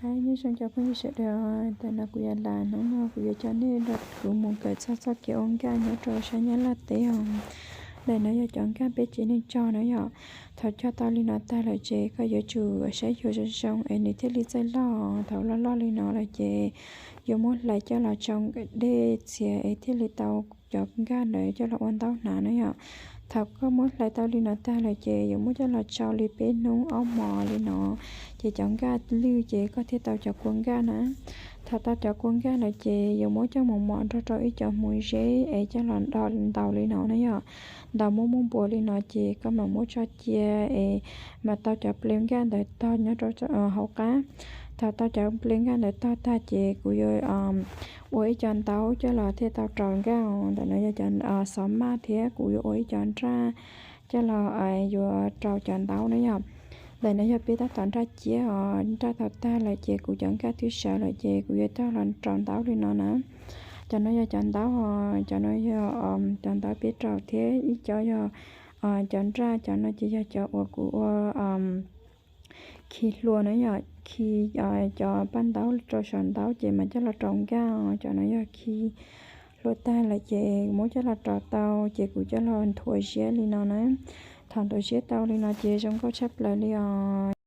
Hais nyob zoo cov phooj ywg sawv daws, tam no kuv yog Las, hnub no kuv yuav coj nej nrog kuv mus kawm txog txoj kev ua nkaj nyob rau sab Nyab Laj teb os. Ntawm no yog cov nkaj peb tsev neeg tso na yom. Thaum cog tau li no tag lawm ces koj yuav tsum saib xyuas zoo zoo es nws thiaj li txawj loj. Thaum loj loj li no lawm ces yuav muab hlais coj los tsau dej txias es thiaj li tau cov nkaj ntawd coj los ua ntaub hnav na yom. Thaum koj muab hlais tau li no tag lawm ces yuav muab coj los tsau li peb hnub ob hmos li no, ces cov nkaj lwj ces koj thiaj tau cov kua nkaj na. Thaum tau cov kua nkaj lawm ces yuav muab coj mus mos nrog rau ib co hmuv zeb es coj los ntaus li no na yom. Ntaus muab muaj npuas li no ces koj mam muab tso cia es mam tau cov nplej nkaj ntawd tog nyob rau hauv qab. Thaum tau cov nplej nkaj ntawd tog tag ces kuv yuav ua ib co ntaub coj los thiaj tau rau nkaj. Ntawm no yog cov xov maj thiab kuv yuav ua ib co nraj coj los yuav rau cov ntaub na yom. Ntawm no yog peb tab tom nraj ciab os, nraj tau tag lawm ces kuv cov nkaj twb sawv lawm ces kuv yuav coj los rau ntaub li no na. Cov no yog cov ntaub os, cov no yog cov ntaub peb rau thiab ib co yog cov nraj, cov no ces yog cov uas kuv ua khi hlua na yom, khi cov paj ntaub rau saum ntaub ces mam coj los rau nkaj os. Cov no yog khi hlua tag lawm ces muab coj los rau tau ces kuv coj los nthuav ziab li no na. Thaum nthuav ziab tau li no ces zoo nkauj tshaj plaws li os.